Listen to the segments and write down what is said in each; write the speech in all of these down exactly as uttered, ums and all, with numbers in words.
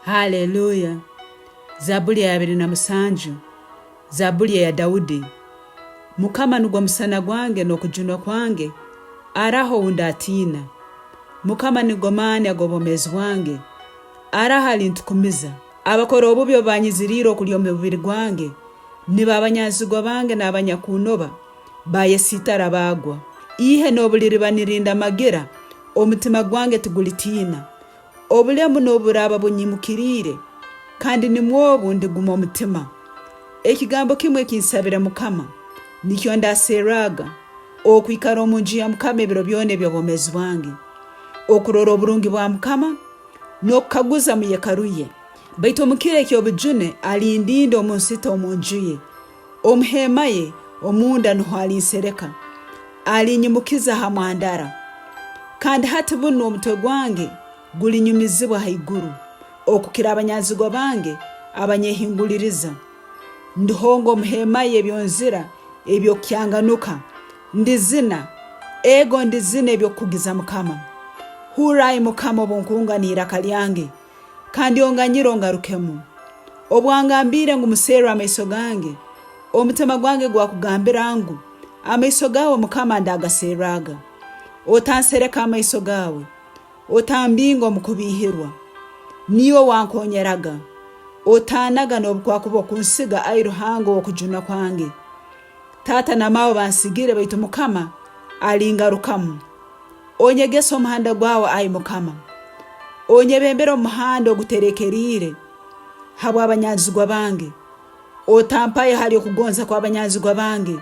Haleluya. Zabuli eya abiri na musanju. Zabuli eya Daudi. Mukama nugwo musana gwange n'okujunwa kwange, araha ou ndatiina? Mukama nigwo maani ag'obwomeezi bwange, araha alintukumiza? Abakora obubi obu banyiziriire okulya omubiri gwange, nibo abanyanzigwa bange n'abanyakunnoba, bayesiitara baagwa. Ihe noobu liriba nirindamagira, omutima gwange tigulitiina. Obulemu noobu buraaba bunyimukiriire, kandi nimwo obu ndiguma omutima. Ekigambo kimu eki nsabire Mukama, nikyo ndaserraga, okwikara omu nju ya Mukama ebiro byona eby'obwomeezi bwange, okurora oburungi bwa Mukama, n'okukaguza mu yekaru ye. Baitu omu kiro eky'obujune alindinda omu nsita omu nju ye, omu heema ye omunda nuho alinsereka, alinyimukiza ha mwandara. Kandi hati bunu omutwe gwange gulinyumizibwa haiguru, okukira abanyanzigwa bange abanyehinguliriza. Ndihonga omu heema ye ebyonzira eby'okukyanganuka. Ndizina, ego, ndizina eby'okukugiza Mukama. Hurra, ai Mukama, obu nkunga n'iraka lyange, kandi onganyire ongarukemu. Obu wangambiire ngu, muserre amaiso gange, omutima gwange gwakugambira ngu, amaiso gaawe, Mukama, ndagaserraga. Otansereka amaiso gaawe, otambinga omu kubiihirwa. Niiwe wankonyeraga, otaanaga n'obu kwakuba okunsiga, ai Ruhanga ow'okujunwa kwange. Taata na maawe bansigire, baitu Mukama alingarukamu. Onyegese omuhanda gwawe, ai Mukama. Onyebembere omu muhanda oguterekeriire habw'abanyanzigwa bange. Otampayo hali okugonza kw'abanyanzigwa bange,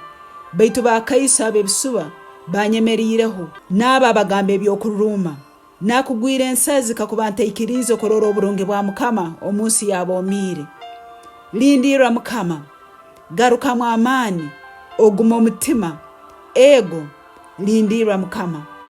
baitu bakaiso ab'ebisuba banyemeriireho, n'abo abagamba eby'okururuma. Nakugwire ensazi kakuba ntaikiriize kurora oburungi bwa Mukama omu nsi y'aboomiire. Lindirra Mukama, garukamu amaani, ogume omutima. Ego, lindirra Mukama.